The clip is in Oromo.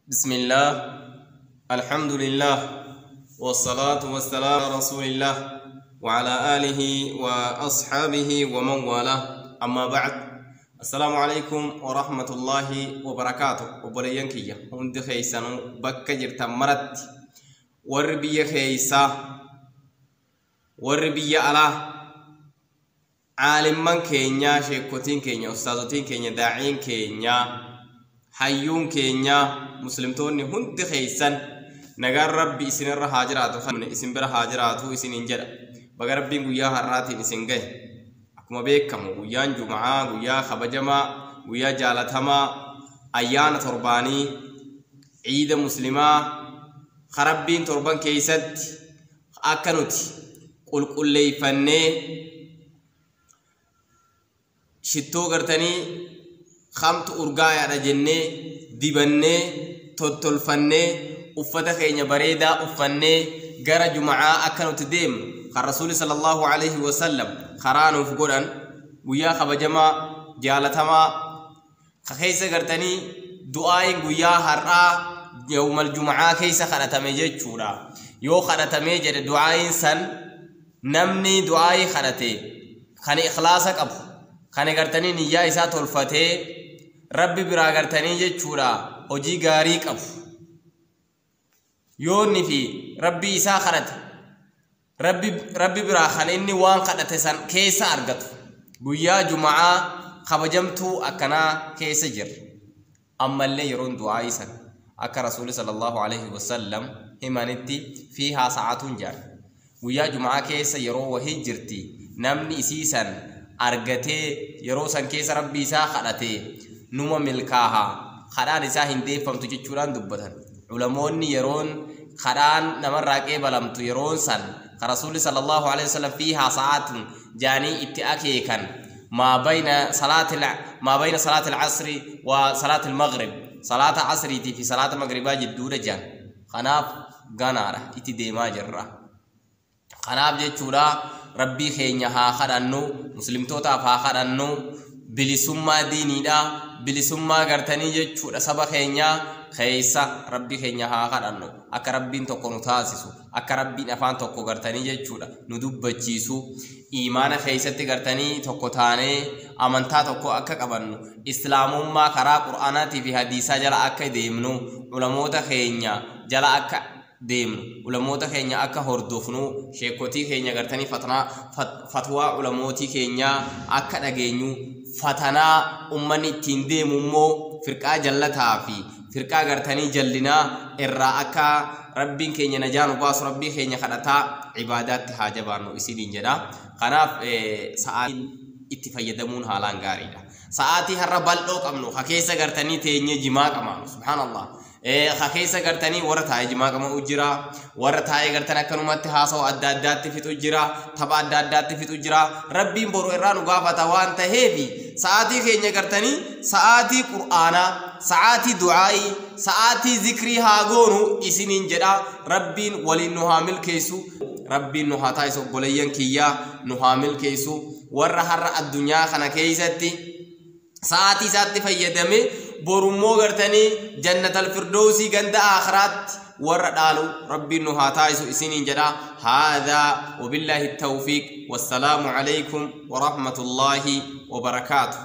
بسم الله، الحمد لله، والصلاة والسلام على رسول الله وعلى آله وأصحابه ومن والاه. أما بعد، السلام عليكم ورحمة الله وبركاته. Obboleeyyan kiyya hundi keeysanuu bakka jirtan maratti, warri biyya keeysaa, warri biyya alaa, caalimman keenyaa, sheekotiin keenya, ustaazotiin keenya, daaciin keenyaa, hayyuun keenyaa, muslimtoonni hundi keeysan, nagaan Rabbi isinirra haa jiraatu, isin bira haa jiraatu isiniin jedha. Baga Rabbiin guyyaa har'aatiin isin gahe. Akkuma beekamu guyyaan Juma'aa guyyaa kabajamaa, guyyaa jaalatamaa, ayyaana torbaanii, ciida muslimaa ka Rabbiin torban keeysatti akka nuti qulqulleeyfannee shittoo gartanii kamtu urgaayaadha jennee dibannee tottolfannee uffata keenya bareedaa uffannee gara Juma'aa akka nuti deemnu kan Rasuuli sallallahu alaihi wasallam karaa nuuf godhan, guyyaa kabajamaa jaalatamaa ka keessa gartanii du'aayin guyyaa har'aa yawmal Juma'aa keessa kadhatame jechuudha. Yoo kadhatamee jedhe du'aayin san, namni du'aayii kadhate kan ikhlaasa qabu, kan gartanii niyyaa isaa tolfatee Rabbi biraa gartanii jechuudha hojii gaarii qabu, yoonni fi Rabbi isaa kadhate, Rabbi biraa kan inni waan kadhate san keessa argatu. Guyyaa Juma'aa kabajamtuu akkanaa keessa jirra. Ammallee yeroon du'aayii san akka Rasuuli sallallahu alaihi wasallam himanitti fiihaa sa'aatuun jedhan, guyyaa Juma'aa keessa yeroo wahii jirti, namni isii san argatee yeroo san keessa Rabbi isaa kadhate numa milkaaha, kadhaan isaa hin deeffamtu jechuudhaan dubbatan ulamoonni. Yeroon kadhaan namarraa qeebalamtu, yeroon san ka Rasuuli sallallahu alaihi wasallam fiihaa sa'aatun jaanii itti akeekan, ما بين صلاة العصر وصلاة المغرب، صلاة عصريتي في صلاة مغربا جدودة جان. Kanaaf ganaadha, itti deemaa jirra. Kanaaf jechuudha Rabbii keenya haa kadhannu, muslimtootaaf haa kadhannu, bilisummaa diiniidha, bilisummaa gartanii jechuudha saba keenyaa keessa Rabbii keenya haa kadhannu, akka Rabbiin tokko nu taasisu, akka Rabbiin afaan tokko gartanii jechuudha nu dubbachiisu, imaana keessatti gartanii tokko taanee amantaa tokko akka qabannu, islaamummaa karaa Qur'aanaatii fi hadiisaa jala akka deemnu, ulamoota keenya jala akka deemnu, ulamoota keenya akka hordofnu, sheekotii keenya gartanii fatnaa fatwaa ulamootii keenyaa akka dhageenyu, fatanaa ummanni ittiin deemu immoo firqaa jallataa fi firqaa gartanii jallinaa irraa akka Rabbiin keenya najaa nu baasu Rabbii keenya kadhataa ibaadaatti haa jabaannu isiniin jedha. Kanaaf sa'aatiin itti fayyadamuun haalaan gaariidha. Sa'aatii har'a bal'oo qabnu ka keessa gartanii teenyee jimaa qamaanu, subhaanallah. Ka keessa gartanii warra taa'ee jimaa qama'u jira, warra taa'ee gartan akkanumatti haasa'u adda addaatti fixu jira, tapha adda addaatti fixu jira. Rabbiin boru irraa nu gaafata waan taheefi sa'aatii keenya gartanii sa'aatii Qur'aanaa, sa'aatii du'aa'ii, sa'aatii zikrii haa goonu isiniin jedha. Rabbiin waliin nu haa milkeessu, Rabbiin nu haa taasisu, obboleeyyan kiyyaa nu haa milkeessu. Warra har'a addunyaa kana keessatti sa'aatii isaatti fayyadame borummoo gartanii jannatal firdoosii ganda aakhiraatti warra dhaalu Rabbiin nu haa taasisu isiniin jedha. Haadhaa wabillaahi tawfiiq, wassalaamu alaykum warahmatullaahi wabarakaatu.